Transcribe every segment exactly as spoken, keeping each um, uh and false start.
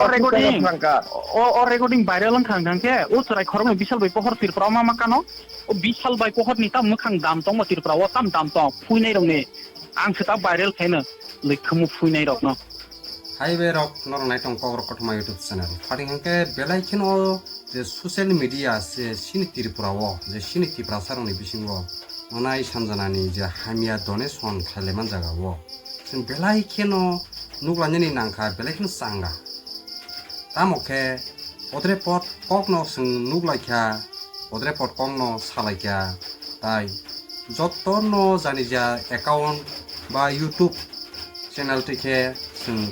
O recording, o, o recording viral wngkha hwnkhe, o chwrai khoroknwi Bishal bai pohor Tripura o ma ma kano. O Bishal bai pohor ni tam mwkhang dam tongma Tripura o, tam dam tong phuinai rokni. Ang se ta viral khaino lwkhumu phuinai rokno. Hai bai rok norok nai tong Kokrok Kothoma YouTube channel. Phating hwnkhe belai kheno je social media se chini Tripura o, je chini Tiprasa rokni bisingo nonai sanjanani je hamya donation khailaiman jaga o. Chwng belai kheno nuklainani nangkha, belai kheno changa. Tamo khe odre pot kokno chwng nuklaikha, odre pot kokno salaikha, tai jotono janija account ba YouTube channel twi khe chwng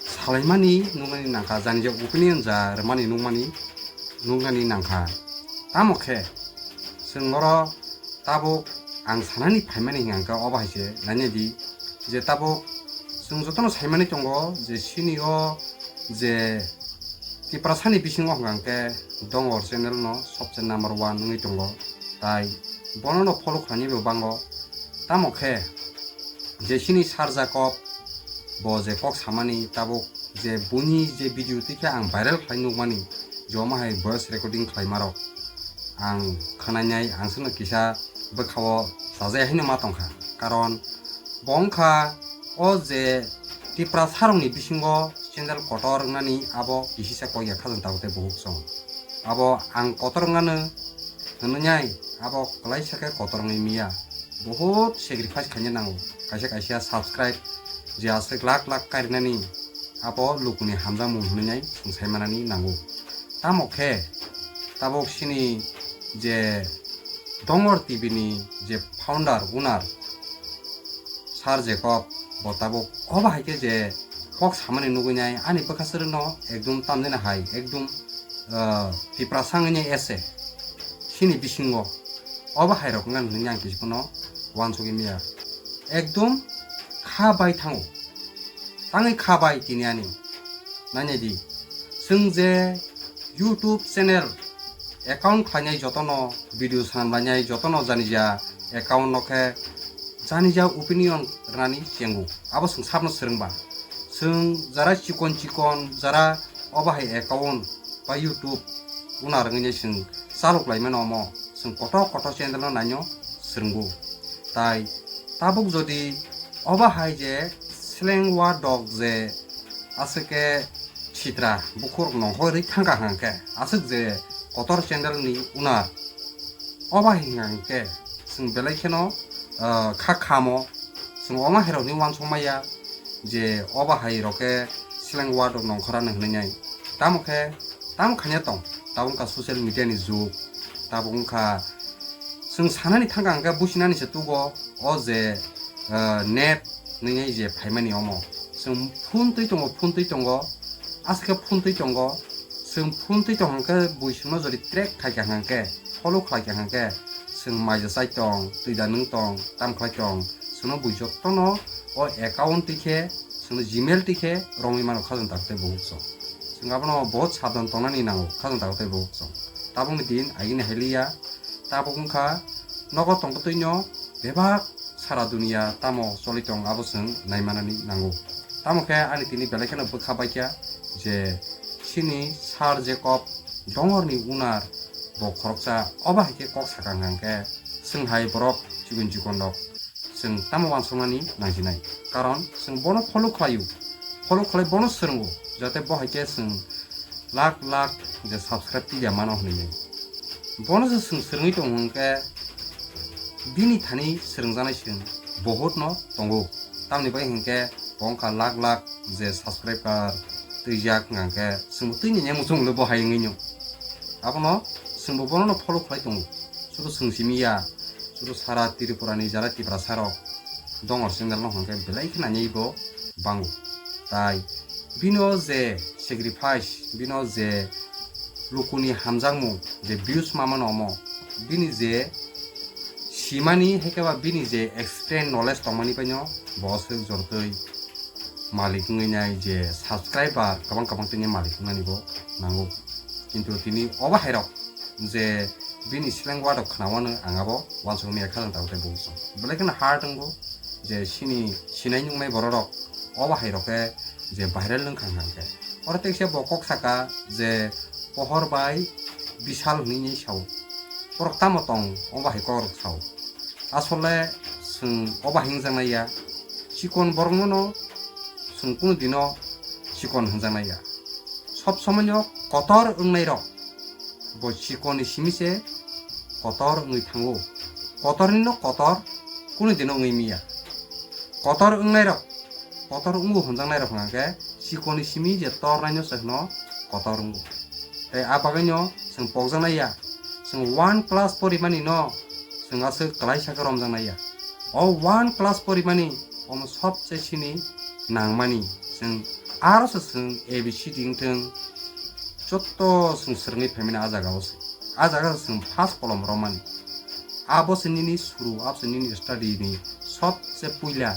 salaimani nuknani nangkha, janija opinion ja rwmani nukmani nuknani nangkha. Tamo khe chwng oro tabuk ang sanani phaimani hwnka hwnkhe obo hai se nainai di, je tabuk chwng jotono saimani tongo je chini o je Tiprasani bisingo hwnka hwnkhe Dongor channel no sobse number one wngwi tongo, tai bono no follow khlainai bo bango. Tamo khe je chini Sir Jacob bo je kok samani tabuk je buini je video twi khe ang viral khlai nukmani, je omo hai voice recording khlaimarok ang khwnainai, ang chwngno kisa bwkhao chajai haino ma tongkha. Karon bo wngkha o je Tiprasarokni bisingo channel kotor wngnani abo kisisa kok ya khajang tabuk tei buhuk song. Abo ang kotor wngnano hwnwi nai, abo kwlaisa khe kotor wngwi miya. Buhut sacrifice khaina nango. Kaisa kaisa subscribe je aswk lakh lakh karinani abo lukuni hamjakmung hwnwi nai chwng sai manani nango. Tamo khe tabuk chini je Dongor T V ni je founder, owner, Sir Jacob, bo tabuk obo hai khe je kok samani nugwi nai ani bwkha chwrwino ekdum tamjani hai ekdum, ah, Tiprasa wngwi nai ese chini bisingo obo hai rok wngkha hwnwi ang kisa phano uansugwi maya. Ekdum kha bai thango, tangwi kha bai tini ani. Nainai di, chwng je YouTube channel account khlainai jotono video sanam lainai jotono janija account no khe janija opinion rwnani chengo. Abo chwng sabno swrwngba. Chwng jara chikon chikon jara obo hai account ba YouTube owner wngwi chwng chalok lai mano omo. Chwng kotor kotor channel no naino swrwngo. Tai tabuk jodi obo hai je sleng wa dok je aswk khe sitra bukhuk nongkhorwi thangkha hwnkhe aswk je kotor channel ni owner obo hai hwnkhe chwng belai kheno, ah, kha khamo chwng omo hai rokni uansuk maya je obo hai rok khe sleng wa dok nongkhora nang hwnwi nai. Tamo khe tamo khaina tong, tabuk wngkha social media ni jug, tabuk wngkha chwng sanani thangkha hwnkhe businani se tugo o je, ah, net nini je phaimani omo. Chwng phone twi tongo, phone twi tongo, aswk khe phone twi tongo. Chwng phone twi tong hwnkhe bui chwngno jodi track khaikha hwnkhe, follow khlaikha hwnkhe, chwng maija chai tong, twi da nwng tong, tam khlai tong, chwngno bui jotono o account twi khe, chwngno Gmail twi khe romwi mano khajang tabuk tei buhuk chwng. Chwng abono bahut sabdan tongnani nango khajang tabuk tei buhuk chwng. Tabukni din agini hai liya, tabuk wngkha nogo tongtwino bebak sara duniya tamo choli tong abo chwng naimanani nango. Tamo khe ani tini belai kheno bwkha baikha je chini Sir Jacob Dongorni owner bo khoroksa obo hai khe kok sakha hwnkhe chwng hai borok chikon chikon rok chwng tamo uansuknani nangjinai. Karon chwng bono follow khlaio, follow khlai bono swrwngo jate bo hai khe chwng lakh lakh je subscribe twiya mano hwnwi. Bono je chwng swrwngwi tongo hwnkhe bini thani swrwngjaknai chwng bohut no tongo. Tamni bagwi hwnkhe bo wngkha lakh lakh je subscriber twijak hwnkhe chwngbo twini nemu chwngno bo hai wngwi no. Abono chwngbo bono no follow khlai tongo. Sudu chwng simi ya, sudu sara Tripura ni jara Tiprasa rok Dongor channel no hwnkhe belai khe nainai bo bango. Tai bini o je sacrifice, bini o je lukuni hamjakmung je views ma mano omo, bini je simani hai khe ba bini je explain knowledge tongmani paino bo se jortoi malik wngwi nai je subscriber kwbang kwbang tini malik wngnani bo nango. Kintu tini obo hai rok je bini sleng wa rok khna wano ang abo uansukmaya khajang tabuk tei buhuk chwng. Belai kheno hard wngo je chini sinai nuknai borok rok obo hai rok khe je viral wngkha hwnkhe. Oro tekse bo kok saka je pohor bai bisal hwnwi sao. Borok tamo tong obo hai kokrok sao. Asole chwng obo hai hwnjaknai ya. Chikon borokno no chwng kunu dino chikon hwnjaknai ya. Sob somoino kotor wngnai rok bo chikon ni simi se kotor wngwi thango. Kotor ni no kotor kunu dino wngwi miya. Kotor wngnai rok, kotor wngo hwnjaknai rok hwnkha khe chikon ni simi je tornai no se hwno kotor wngo. Tei a bagwi no chwng pokjaknai ya. Chwng one class porimani no chwng aswk kwlaisa khe romjaknai ya. O one class porimani omo sobse chini nangmani. Chwng aro se chwng A B C D wngthwng, jotto chwng swrwngwi phaimani a jaga o se. A jaga se chwng first kolom romani. Abo se nini suru, abo se nini study ni sobse puila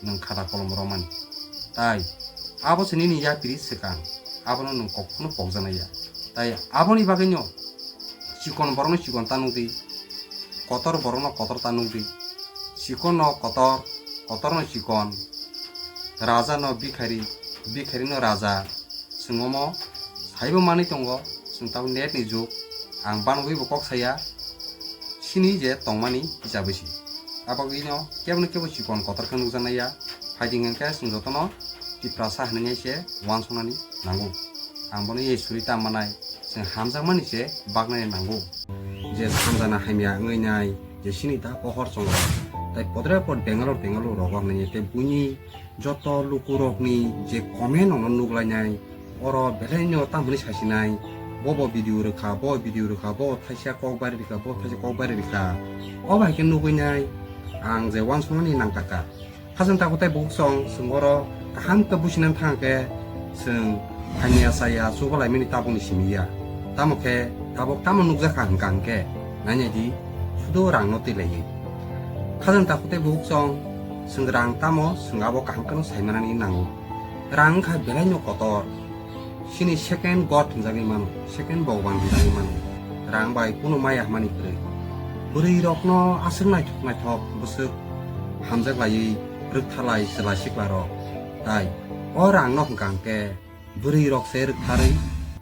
nwng khata kolom romani. Tai abo se nini yapri swkang, abono nwng kok phano pokjaknai ya. Tai aboni bagwino chikon borokno chikon ta nukdi, kotor borokno kotor ta nukdi. Chikon no kotor, kotor no chikon, raja no bikhari, bikhari no raja. Chwng omo saibo manwi tongo, chwng tabuk net ni jug. Ang banogwi bo kok saya, chini je tongmani hisabwi se. Abagwino kebo no kebo chikon kotor khe nukjaknai ya. Phaidi hwnkhe chwng jotono Tiprasa hwnwi se uansuknani nango. Ang bono ei suri ta manai, chwng hamjakmani se baknani nango. Je samjana hamya wngwi nai, je chini ta pohor chongo, tai podre pod Bangalore, Bangalore rogo hwnwi tei buini joto lukurokni je comment ono nuglainai, oro belaino tamhwnwi sasinai, bo bo video rwkha, bo video rwkha, bo thaisa kok bai rwkha, bo thaisa kok bai rwkha. O bai khe nugwinai ang je uansuknani nangkaka. Khajang takhuk tei bukhuk song, chwng oro kaham khe businani thang khe, chwng hamya chaya chubalaimani tabukni simi ya. Tamo khe tabuk tamo nukjakha hwnkha hwnkhe, nainai di, sudu rangno twi laiwi. Khajang takhuk tei bukhuk song, chwng rang tamo, chwng abo kaham kheno saimanani nango. Rang wngkha belaino kotor. Chini second God hwnjagwi mano, second Bhagwan hwnjagwi mano. Rang bai kunu maya hwnmani kwrwi. Bwrwi rokno aswk naithok naithok bwswk hamjak laiwi rwkthalai chwla sikla rok. Tai o rang no hwnkha hwnkhe bwrwi rok se rwktharwi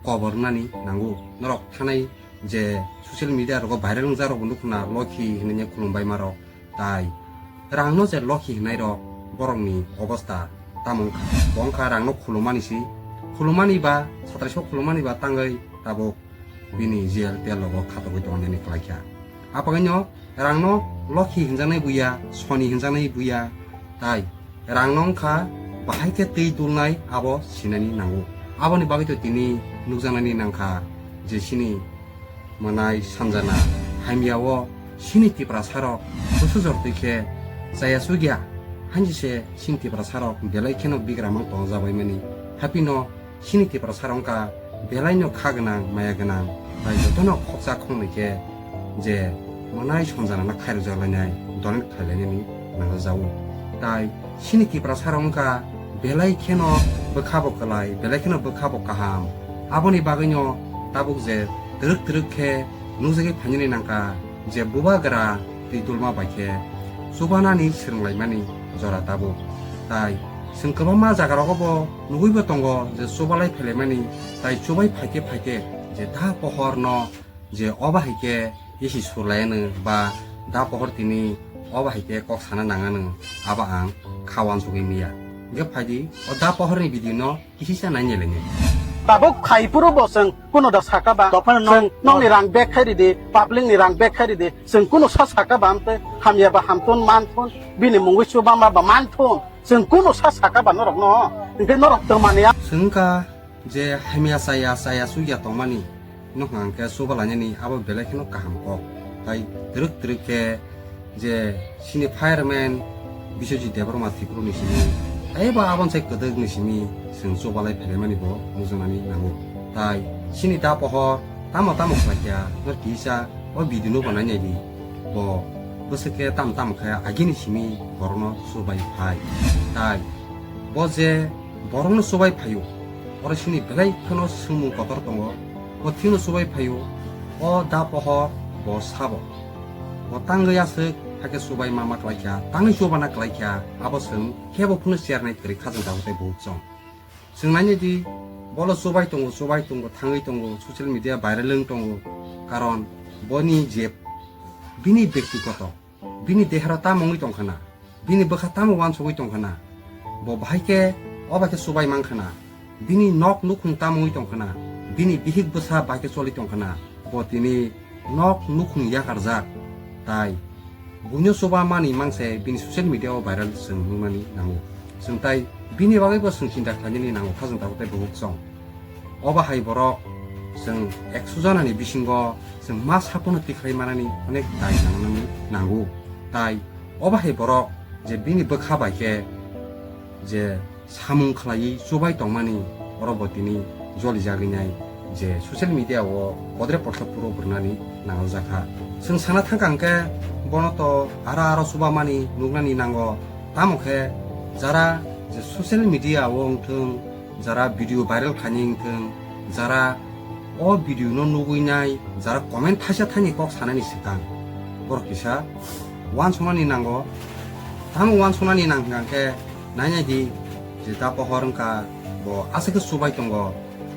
kobor wngnani nango. Norok thanai je social media rogo viral wngjak rok bo nukho na, Lokhi hinwi khulumbaima rok. Tai rangno je Lokhi hwnai rok, borokni obostha tamo wngkha? Bo wngkha rangno khulumani si, khulumani ba satraisa khulumani ba tangwi tabuk bini jail tel rogo khatogwi tongmani kwlaikha. Apagwino rangno Lokhi hwnjaknai buya, Soni hwnjaknai buya, tai rangno wngkha bahai khe twi dulnai abo sinani nango. Aboni bagwi to tini nukjaknani nangkha je chini mwnai sanjana hamya o chini Tiprasa rok bwswk jor twi khe chaya chukya. Hanji se chini Tiprasa rok belai kheno bigramang tongjabaimani. Haphino chini Tiprasa rok wngkha belaino kha gwnang, maya gwnang, bai jotono khoksa khongnwi khe je mwnai sanjana no khairokjak lainai, donate khlai lainani nangjago. Tai chini Tiprasa rok wngkha belai kheno bwkha bo kwlai, belai kheno bwkha bo kaham. Aboni bagwino tabuk je twrwk twrwk khe nukjagwi phainani nangkha je bubagra twi dulma bai khe chubanani swrwnglaimani jora tabuk. Tai chwng kwbangma jaga rogo bo nugwi bo tongo je chubalai phailaimani, tai chubai phaikhe phaikhe je da pohor no je obo hai khe isi surlai ano ba da pohor tini obo hai khe kok sana nang ano, abo ang kha uansugwi miya. Hwnkhe phaidi o da pohorni video no kisisa nainai lainai. Tabuk khai phuru bo chwng kuno da saka ba. Dophano chwng nok nokni rang bag khai ridi, public ni rang bag khai ridi, chwng kuno sa saka ba amte hamya ba hamthun manthun, bini mungwi chubama ba manthun, chwng kuno sa saka ba norok no, hwnkhe norok twmani ya. Chwng kha je hamya chaya, chaya chukya tongmani, no hwnkha hwnkhe chubalainani abo belai kheno kaham kok. Tai twrwk twrwk khe je chini fireman Biswajit Debbarma Tripura ni simi, tei bo aboni sai kwdwk ni simi chwng chubalai phailaimani bo nukjaknani nango. Tai chini da pohor tamo tamo khlaikha, no kisa o video no bo nainai di. Bo bwswk khe tamo tamo khe agini simi borokno chubai phai. Tai bo je borokno chubai phaio, oro chini belai kheno swngmung kotor tongo. Bo thikno chubai phaio, o da pohor bo sabo. Bo tangwi aswk hakhe chubai ma ma khlaikha, tangwi chubana khlaikha, abo chwng kebo phano chernai kwrwi khajang tabuk tei buhuk chong. Chwng nainai di, Bolo chubai tongo, chubai tongo, thangwi tongo, social media viral wng tongo. Karon boni je bini byaktigoto, bini dehero tamo wngwi tongkhana, bini bwkha tamo wansugwi tongkhana, bo bahai khe, o bai khe chubai mankhana, bini nok nukhung tamo wngwi tongkhana, bini bihik bwsa bai khe choli tongkhana, bo tini nok nukhung yakarjak, tai buino chuba mani mangse bini social media o viral chwng nuknani nango. Chwng tai bini bagwi bo chwng chinta khlainani nango, khajang tabuk tei buhuk chwng. Obo hai borok chwng ekso janani bisingo chwng ma sapono tikhlai manani onek dai nangnani nango. Tai obo hai borok je bini bwkha bai khe je samung khlaiwi chubai tongmani, oro bo tini jolijagwi nai je social media o bodre pothla phuru bwrwnani nangjak kha. Chwng sana thangkha hwnkhe bono to aro aro chubamani nuknani nango, tamo khe jara je social media o wngthwng, jara video viral khaini wngthwng, jara o video no nugwi nai, jara comment thaisa thaini kok sanani swkang, borok kisa wansuknani nango. Tamo wansuknani nang hwnkha khe, nainai di je da pohor wngkha, bo aswk khe chubai tongo.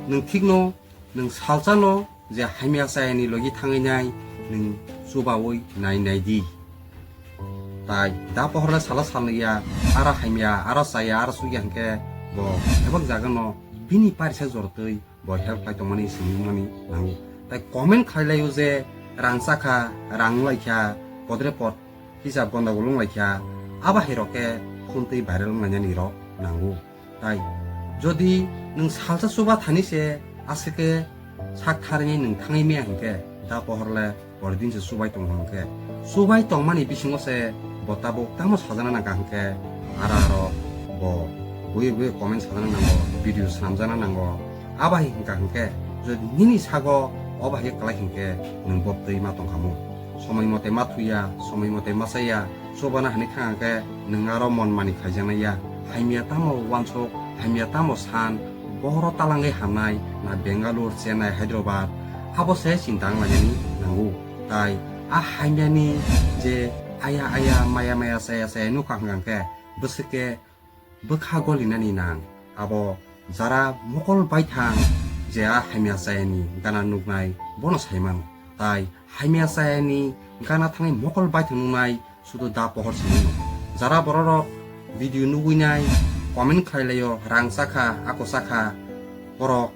Nwng thikno, nwng salsano je hamya chayani logi thangwi nai, nwng chubaui nai nai di. Tai da pohor le sala salnwi ya, aro hamya, aro chaya, aro chukya hwnkhe bo bebak jagano bini parisa jorotwi bo help khlai tongmani simi wngmani nango. Tai comment khlai laio je rang chakha, rang wnglaikha, podre pod hisab gondogol wnglaikha, abo hai rok khe phone twi viral wnglainani rok nango. Tai jodi nwng salsa chuba thani se aswk khe sak tharwi nwng thangwi maya hwnkhe da pohor le pore din se chubai tongo hwnkhe, chubai tongmani bisingo se bo tabuk tamo sajana nangkha hwnkhe, aro aro bo bui bui comment sajana nango, video swnamjana nango. Abo hai hwnkha hwnkhe, jodi nini sago obo hai khe kwlai hwnkhe, nwng bobtwi ma tongkhamu. Somoi mote ma thuya, somoi mote ma chaya, chubana hwnwi thang khe nwng aro mon mani khaijaknai ya. Hamya tamo wansuk, hamya tamo san, bohoro talangwi hamnai na Bangalore, Chennai, Hyderabad, abo se chinta wnglainani nango. Tai a hamyani je aya aya, maya maya, chaya chaya nukha hwnkha hwnkhe, bwswk khe bwkha golinani nang. Abo jara mokol baithang je a hamya chayani gana nuknai, bono saimano. Tai hamya chayani gana thangwi mokol baithang nuknai sudu da pohor simi no. Jara bororok video nugwi nai, comment khlai laio, rang chakha, ako chakha, borok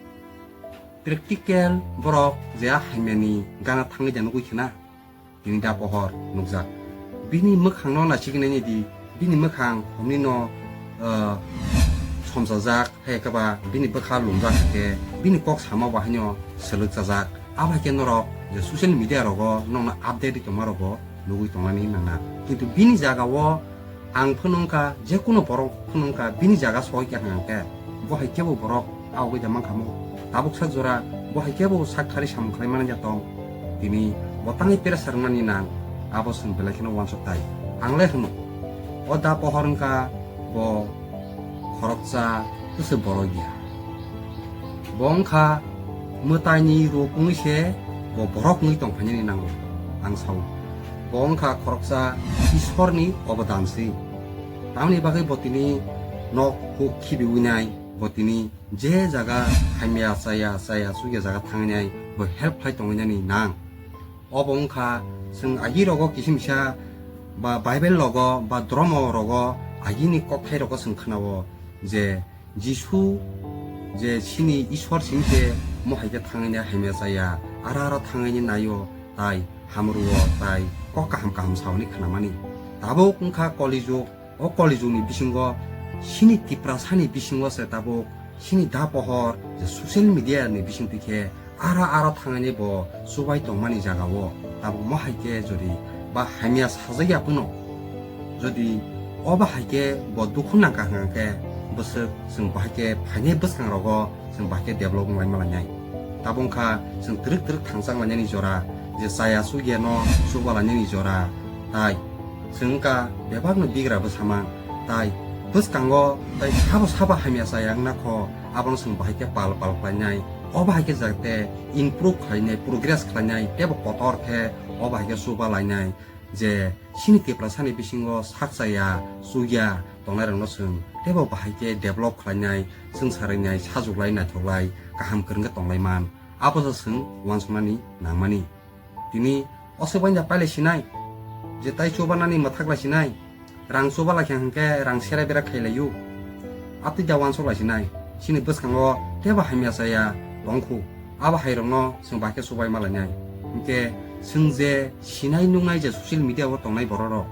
practical borok je a hamyani gana thangwi da nugwi khna. Tini da pohor nukjak. Bini mwkhangno naisigwi nainai di, bini mwkhang homnino, ah, somsajak, hai khe ba bini bwkha lumjak hai khe, bini kok sama bo haino swlwk chajak. Abo hai khe norok je social media rogo nokno update ri tongma rogo nugwi tongnani nangna. Kintu bini jaga o ang phano wngkha, je kuno borok phano wngkha, bini jaga soi khe hwnkha hwnkhe, bo hai khe bo borok a ugwi da mankha mo. Tabuk sak jora bo hai khe bo sak thari samung khlai mani ja tong. Tini bo tangwi pressure wngnani nang, abo chwng belai kheno uansuk tai. Ang le hwno, o da pohor wngkha bo khoroksa, kwswk borok ya. Bo wngkha mwtaini ruk wngwi se bo borok wngwi tong phainani nango, ang sao. Bo wngkha khoroksa Ishwarni obodan se. Tamoni bagwi bo tini nok huk khibiwi nai, bo tini je jaga hamya chaya, chaya chukya jaga thangnai bo help khlai tongwi nani nang. Obo wngkha chwng agi rogo kisimsa ba Bible rogo ba dromo rogo agini kokthai rogo chwng khnao je Jisu je chini Ishwar simi se mo hai khe thangwi nai hamya chaya, aro aro thangwi naio, tai hamruo, tai kok kaham kaham sauni khnamani. Tabuk wngkha Koli jug, o Koli jugni bisingo chini Tiprasani bisingo se tabuk chini da pohor je social media ni bisingtwi khe aro aro thangani bo chubai tongmani jaga o tabuk mo hai khe jodi ba hamya sajak ya phano, jodi obo hai khe bo dukhu nangkha hwnkha khe bwswk chwng bo hai khe phainai bwskang rogo chwng bo hai khe develop wnglaima lainai. Tabuk wngkha chwng twrwk twrwk thangchak lainani jora, je chaya chukya no chuba lainani jora, tai chwng wngkha bebakno bigra bwsamang, tai bwskango tai sabo sabo hamya chaya wngna kho, abono chwng bahai khe pal pal khlainai, o bahai khe jate improve khlainai, progress khlainai, teibo kotor khe o bahai khe chuba lainai, je chini Tiprasani bisingo sak chaya, chukya, tongnairokno chwng teibo bahai khe develop khlainai, chwng sarwinai, sajuklai, naithoklai, kaham kwrwng khe tonglaiman. Abo se chwng uansuknani nangmani. Tini o swk bai da pailai sinai, je tai chubanani mwthak lai sinai, rang chuba lai khe hwnkhe rang sera bera khai lai-o. Abtwi da uansuk lai sinai, chini bwskango teibo hamya chaya tong khu, abo hairokno chwng bahai khe chubai ma lainai. Hinkhe chwng je sinai nuknai je social media o tongnai bororok,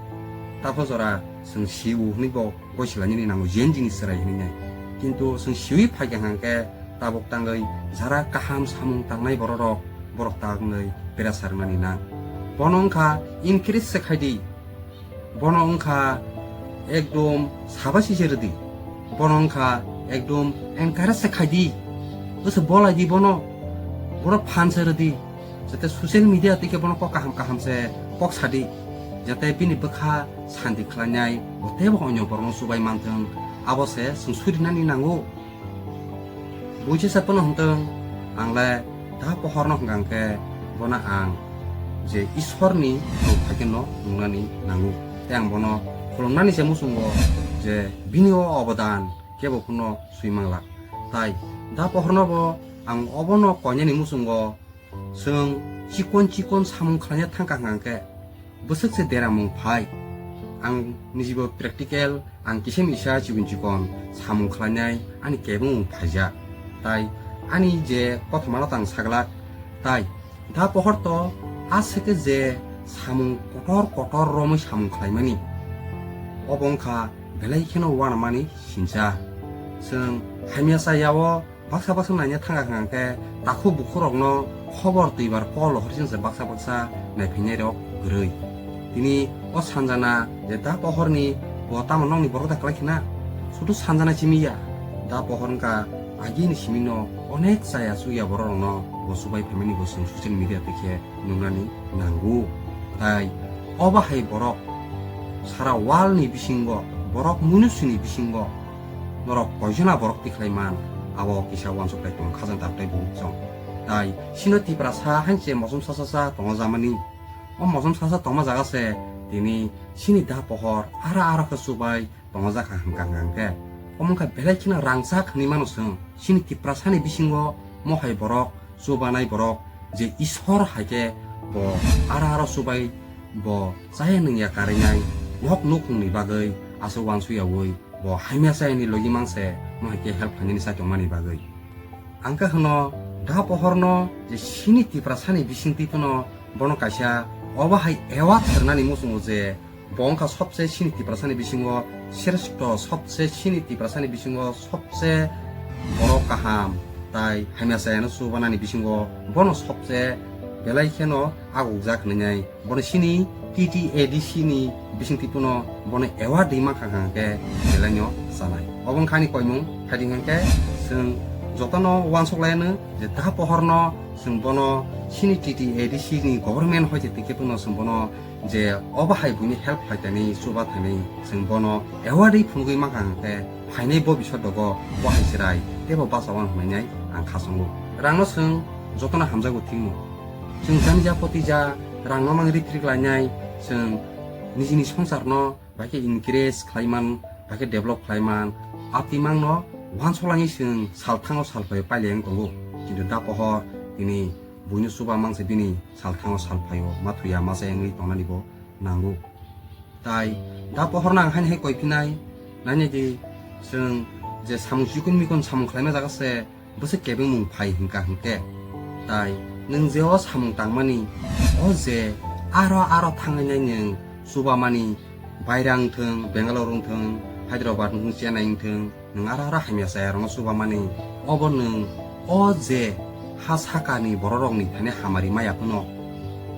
taphor jora chwng si-o hwnwi bo goi silainani nango, jen jini chwrai hwnwi nai. Kintu chwng siwi phaikha hwnkhe tabuk tangwi jara kaham samung tangnai bororok borok tangwi pressure wngnani nang. Bono wngkha encourage se khaidi, bono wngkha ekdom sabasi se rwdi, bono wngkha ekdom encourage se khaidi, bwswk bolaidi bono, bono phan se rwdi, jate social media twi khe bono kok kaham kaham se kok sadi, jate bini bwkha santi khlainai bo teibo onyo borokno chubai manthwng, abo se chwng surinani nango. Buichasa phano hwntwng, ang le da pohorno hwnkha hwnkhe bono ang je Ishwarni rwng phaikhe no nuknani nango. Tei ang bono khulumnani se muchungo je bini o obodan kebo phano swi manglak. Tai da pohorno bo ang obono koinani muchungo chwng chikon chikon samung khlaina thangkha hwnkha hwnkhe bwswk se deramung phai. Ang nijibo practical, ang kisa misa chikon chikon samung khlainai ani kebengmung phaijak. Tai ani je kothomano tang saglak, tai da pohor to aswk khe je samung kotor kotor romwi samung khlaimani, obo wngkha belai kheno uanamani sinsa. Chwng hamya chaya o baksa baksa naina thangkha hwnkha hwnkhe takhuk bukhurokno khobor twibar call rohorjak se baksa baksa naiphainairok kwrwi. Tini o sanjana je da pohorni bo tamo nokni borok da kwlai khna? Sudu sanjana simi ya, da pohor wngkha agini simino onek chaya chukya bororokno bo chubai phaimani bo chwng social media twi khe nuknani nango. Tai obo hai borok sara world ni bisingo, borok munusini bisingo norok koijona borok tikhlai man, abo kisa uansuk tai tongo khajang tabtai buchung. Tai sino Tiprasa hainse mosom sasa sa tongo jamani. O mosom sasa tongma jaga se tini sini da pohor ara ara khe chubai tongma jakha hwnkha hwnkha hwnkhe. Omo wngkha belai kheno rangchak hwnwi mano chwng. Chini Tiprasani bisingo mohai borok, chubanai borok, je Ishwar hai khe bo ara ara chubai bo chaya nungya karinai nok nukhungni bagwi aswk uansukyaui bo hamya chayani logi mangse mohai khe help khlainani chai tongmani bagwi. Ang khe hwno da pohorno je chini Tiprasani bisingtwi phano bono kaisa obo hai award sernani muchungo je bo wngkha sobse chini Tiprasani bisingo sreshto, sobse chini Tiprasani bisingo sobse borok kaham, tai hamya chayano chubanani bisingo bono sobse belai kheno agukjak hwnwi bono chini T T A D C ni bisingtwi phano bono award rwima kha hwnkhe belaino chanai. Obo wngkha ani koimung, khaidi hwnkhe chwng jotono uansuk laianw je da pohorno chwng bono chini T T A D C ni government hoite twi khe phano chwng bono je obo hai buini help khlaitani chuba thani chwng bono awardwi phunugwi mankha hwnkhe phainai bo bisor dogo bo hai chwrai teibo bachao hwnwi ang khachungo. Rangno chwng jotono hamjago thikno. Chwng jani ja poti ja rangno mang ritrik lainai chwng nijini songsarno bahai khe increase khlaiman, bahai khe develop khlaiman, aptimangno uansuk langwi chwng salthango salphaio pailai wng tongo. Kintu da pohor tini buino chuba mangse bini salthango salphaio ma thuya ma chaya wngwi tongnani bo nango. Tai da pohorno ang haini hai koi phinai, nainai di chwng je samung chikon mikon samung khlaima jaga se bwswk kebengmung phai hwnkha hwnkhe. Tai nwng je o samung tangmani, o je aro aro thangnai nwng chubamani, Baira wngthwng, Bangalore wngthwng, Hyderabad wngthwng, Chennai wngthwng, nwng ara ara hamya chaya rokno chubamani, obo nwng o je ha sakani bororokni thani hamari maya phano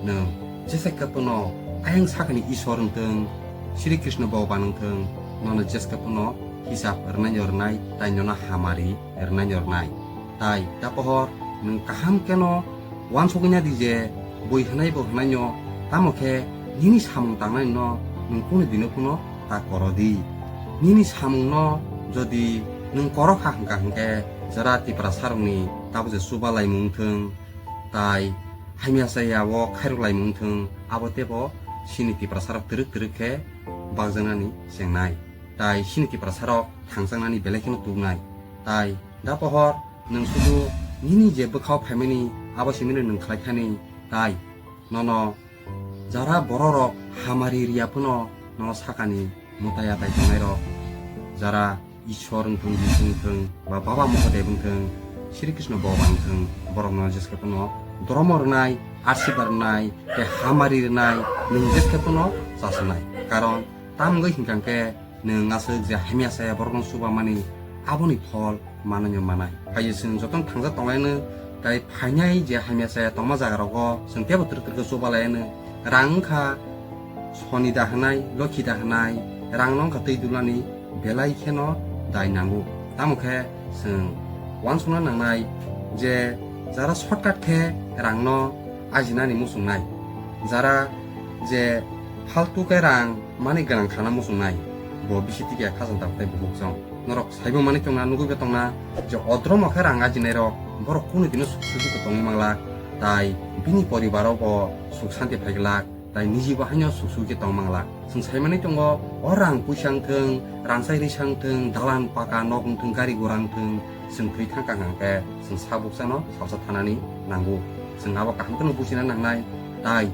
nwng jesa khe phano ayang sakani Isor wngthwng, Sri Krishna Bhogoban wngthwng, nono jesa khe phano hisab rwnai no rwnai tai nono hamari rwnai no rwnai. Tai da pohor nwng kaham kheno uansugwi nadi je bui hwnai bo hwnai no, tamo khe nini samung tangnai no nwng kunu dino phano ta koro di. Nini samung no jodi nwng koro kha hwnkha hwnkhe jara Tiprasa rokni tabo je chuba laimung wngthwng tai hamya chaya o khairok laimung wngthwng, abo teibo chini Tiprasa rok twrwk twrwk khe bakjaknani chengnai. Tai chini Tiprasa rok thangjaknani belai kheno tubunai. Tai da pohor nwng sudu nini je bwkhao phaimani abo simi nwng khlai thani, tai nono jara bororok hamari riya phano nono sakani mwtai atai tongnairok, jara Ishwar wngthung, Jisu wngthung, ba Baba Mahadev wngthung, Sri Krishna Baba wngthung, borokno jeskhe phano dhormo rwnai, asirwad rwnai, tei hamari rwnai, nwng jeskhe phano chasanai. Karon tamgwi hinkha khe nwng aswk je hamya saya borokno chubamani, aboni phol mananyo manai. Phaiyo chwng jotono thangjak tonglaino, tai phainai je hamya saya tongma jagarogo chwng teibo twrwk twrwk khe chubalaiano. Rang wngkha soni da hwnai, lokhi da hwnai, rangno wngkha twi dulani belai kheno dai nango. Tamo khe chwng uansukna nangnai je jara shortcut khe rangno ajinani muchungnai, jara je faltu khe rang mani gwnang khana muchungnai, bo bisi tikya khajang tabuk tei buhuk chong. Norok saibo mani tongna, nugwibo tongna je odromo khe rang ajinairok borok kunu dino suk sugi tongwi manglak, tai bini poribaro bo suk santi phaiglak, tai nijibo haino suk sugi tong manglak. Chwng saimani tongo, o rang puisa wngthung, rangchak risa wngthung, dalan paka nok wngthung, gari gura wngthung, chwng thwi thang kha hwnkha khe chwng sak buksano salsa thanani nango. Chwng abo kaham kheno bujina nangnai, tai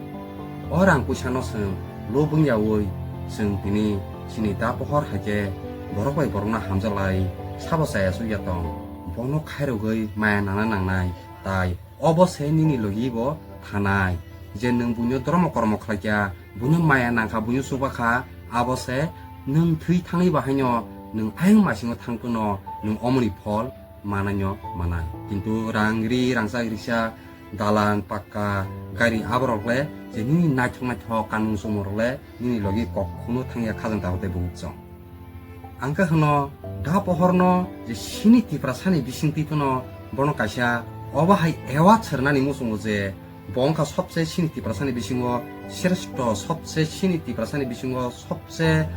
o rang puisano chwng lobwng yaui chwng tini chini da pohor hai khe borok bai borokno hamjak lai, sabo chaya chukya tong, bono khairogwi maya nana nangnai, tai obo se nini logi bo thanai, je nwng buino dhormo kormo khlaikha, buino maya nangkha, buino chubakha, abo se nwng thwi thangwi bahaino nwng ayang masingo thang phano nwng omoni phol mananyo manai. Kintu rang ri, rangchak risa, dalan, pakka, gari aborok le je nini naithok naithok kanmung chumung rok le nini logi kok khunu thangya khajang tabuk tei buhuk chong. Ang khe hwno da pohorno je chini Tiprasani bisingtwi phano bono kaisa obo hai award sernani muchungo je bo wngkha sobse chini Tiprasani bisingo sreshto, sobse chini Tiprasani bisingo sobse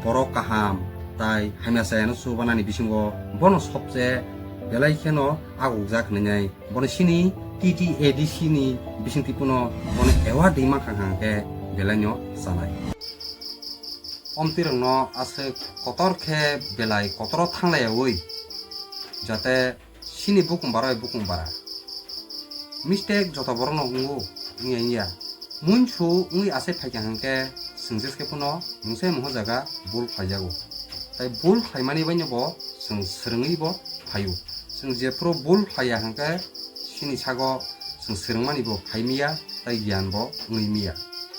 borok kaham tai hamya chayano chubanani bisingo bono sobse belai kheno agukjak hwnwi nai. Bono chini T T A D C ni bisingtwi phano bono award rwima kha hwnkha khe belaino chanai. Omtwirokno aswk kotor khe belai kotoro thanglaiyaui, jate chini bukung bara bai bukung bara. Mistake joto borokno wngo, wngya wngya. Muinsu wngwi achai phaikha hwnkhe chwng jeskhe phano mungsa mungsa jaga bul khlaijago. Tai bul khlaimani baino bo chwng swrwngwi bo phaio. Chwng jephuru bul khlaiya hwnkhe chini sago chwng swrwngmani bo phai miya, tai giyan bo wngwi miya.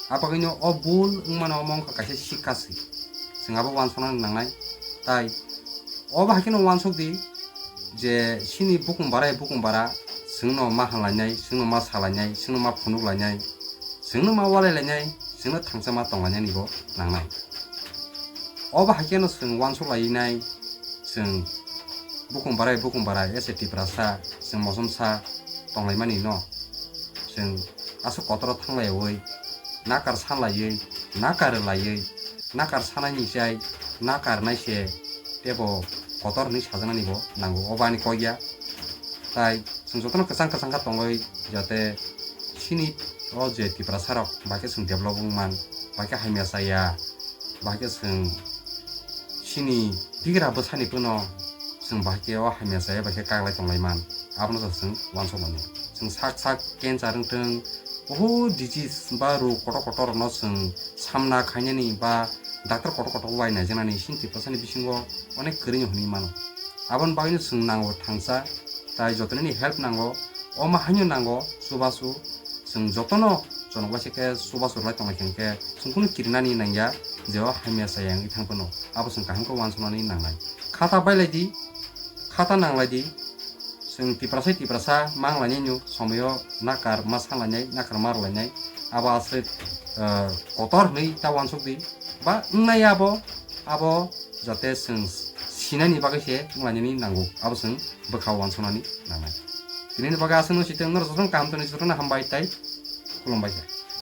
A bagwino o bul wngmano omo wngkha kaisa sikha se. Chwng abo uansukna nangnai. Tai obo hai kheno uansuk di je chini bukung bara bukung bara chwngno ma hamlainai, chwngno ma salainai, chwngno ma phunuk lainai, chwngno ma walai lainai, chwngno thangsa ma tong lainani bo nangnai. Obo hai kheno chwng uansuk lai nai, chwng bukung bara bukung bara as a Tiprasa chwng mosomsa tong laimani no. Chwng aswk kotoro thang laiwi, nakar san laiwi, nakar laiwi, nakar sanani chai, nakar nai se tebo kotor hwnwi sajaknani bo nango, obo ani kok ya. Tai chwng jotono kwchang kwchang kha tongwi, jate chini o je Tiprasa rok bai khe chwng develop wng man, bai khe hamya chaya, bai khe chwng chini tigra bwsani phano chwng bai khe o hamya chaya bai khe kaglai tong lai man, abono chwng uansuk mano. Chwng sak sak cancer wng thung, Oho disease ba rog kotor kotor rokno chwng samna khainani ba doctor kotor kotor bai naijaknani chini Tiprasani bisingo onek kwrwino hwnwi mano. Aboni bagwino chwng nango thangsa, tai jotonini help nango, omo haino nango chubachu, chwng jotono chwng waisa khe chubachu rwlai tonglaikha hwnkhe chwng kunu kirinani nangya je o hamya chaya wngwi thang phano abo chwng kaham khe uansuknani nangnai. Khata bailai di, khata nanglai di, chwng Tiprasa Tiprasa manglainai no somoyo nakar ma sanlainai, nakar ma rwlainai. Abo aswk, eh, kotor hwnwi ta uansuk di. Ba wngnai abo, abo jate chwng sinani bagwi se wnglainani nango. Abo chwng bwkha uansuknani nangnai. Tinini bagwi aswkno sitwng norok jotono kaham tongni jotono hambai tai khulumbai kha.